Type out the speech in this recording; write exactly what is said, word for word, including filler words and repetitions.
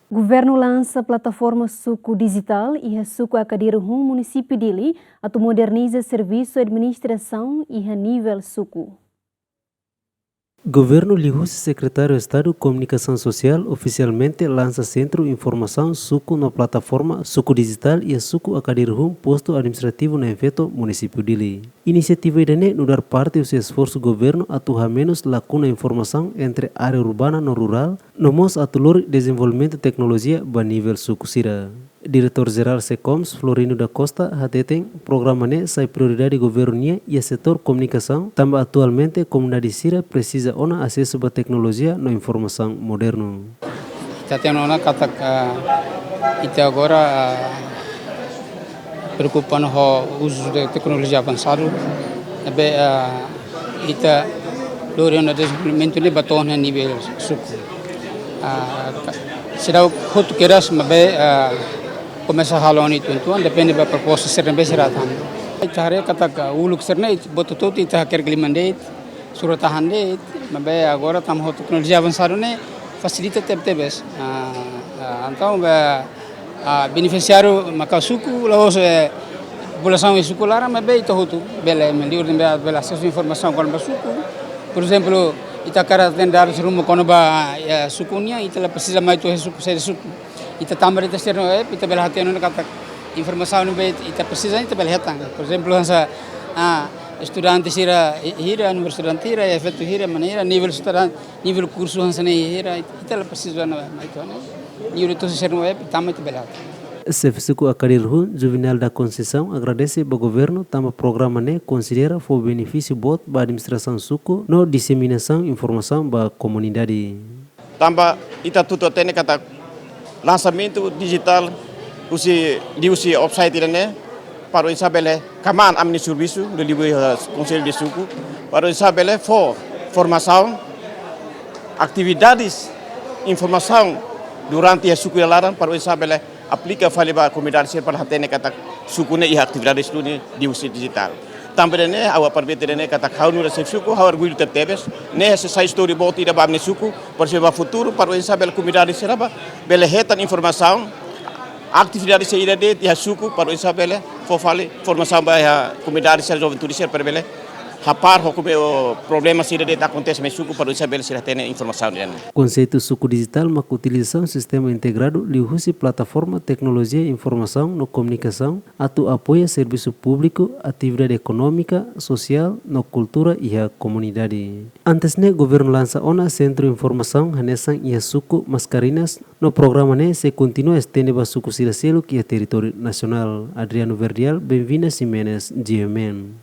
Governu lansa plataforma suku dijitál iha suku Akadiru-hun, munisípiu Dili, atu moderniza servisu administrasaun iha nivel suku. Governu liuhusi Sekretáriu Estadu Komunikasaun Sosiál ofisialmente lansa sentru informasaun suku no plataforma suku dijitál iha suku Akadiru-hun, postu administrativu Na'in Feto, munisípiu Dili. Inisiativa ida-ne'e nu'udar parte husi esforsu governu atu hamenus lakuna informasaun entre área urbana no rurál, no mós atu lori dezenvolvimentu teknolojia ba nivel suku sira. Diretór Jerál SEKOMS, Florindo da Costa, hateten programa ne'e sai prioridade governu nian iha setór komunikasaun, tanba atualmente komunidade sira presiza ona asesu ba teknolojia no informasaun modernu. Ita hatene ona katak, ah, ita agora, ah, preokupa ona ho uzu de teknolojia avansadu, ne'ebé, ah, ita lori ona dezenvolvimentu ne'e ba to'o iha nivel suku. Ah, ka-, seidauk hotu kedas maibé, ah, komesa halo ona uitoan, depende ba proposta sira ne'ebé sira hatán. Ita haree katak uluk sira-ne'e, buat hotu-hotu ita hakerek liman de'it, surat-tahan de'it, maibé agora tanba ho teknolojia avansadu ne'e fasilita teb-tebes. Ah, ah, entaun, be, ah, benefisiáriu maka suku, la'ós, eh, populasaun iha suku laran, maibé ita hotu bele, melhor, bele, bele asesu informasaun kona-ba suku. Por ezemplu, ita hakarak hatene dadus ruma kona-ba, eh, suku nian, ita la presiza mai to'o iha suku, sede suku. Ita tama de'it iha sira-nia web, ita bele hatene ona katak informasaun ne'ebé ita presiza, ita bele hetan. Por ezemplu, hanesan, ah, estudante sira hi-, hira, númeru estudante hira, efeitu hira, mana hira, nivel estudante, nivel kursu hanesan ne'e hira, ita la presiza ona mai to'o ne'e. Nivel tu sira-nia web, tama ita bele hatene. Xefe suku Akadiru-hun, Juvenal da Conceição, agradese ba governu tanba programa ne'e konsidera fó benefísiu boot ba administrasaun suku no diseminasaun informasaun ba komunidade. Tanba ita hotu hatene katak lansamentu dijitál husi, liuhusi website ida-ne'e, para oinsá bele kmaan ami-nia servisu, liuliu iha Konsellu de Suku, para oinsá bele fó formasaun, atividades, informasaun durante iha suku nia laran, para oinsá bele aplika fali ba komunidade sira para hatene katak suku ne'e iha atividade suku ne'e liuhusi dijitál. Tanba ida-ne'e, ha'u aproveita ida-ne'e katak ha'u nu'udar xefe suku, ha'u orgullu tebetebes, ne'e sei sai istória boot ida ba ami-nia suku, para oinsá ba futuru, para oinsá bele komunidade sira ba, bele hetan informasaun, atividade sira ida de'it iha suku, para oinsá bele fó fali formasaun ba iha komunidade sira, juventude sira, para bele hapar ho kome-, ho problema sira de'it akontese mai suku, para oinsá bele sira hatene informasaun ida-ne'e. Konseitu suku dijitál mak utilizasaun sistema integradu liuhusi plataforma teknolojia informasaun no komunikasaun atu apoia servisu públiku, atividade ekonómika, sosiál no kultura iha komunidade. Antes ne'e governu lansa ona sentru informasaun hanesan iha suku Mascarenhas, no programa ne'e sei kontinua estende ba suku sira seluk iha territóriu nasionál. Adriano Verdial, Benvinda Ximenes, G M N.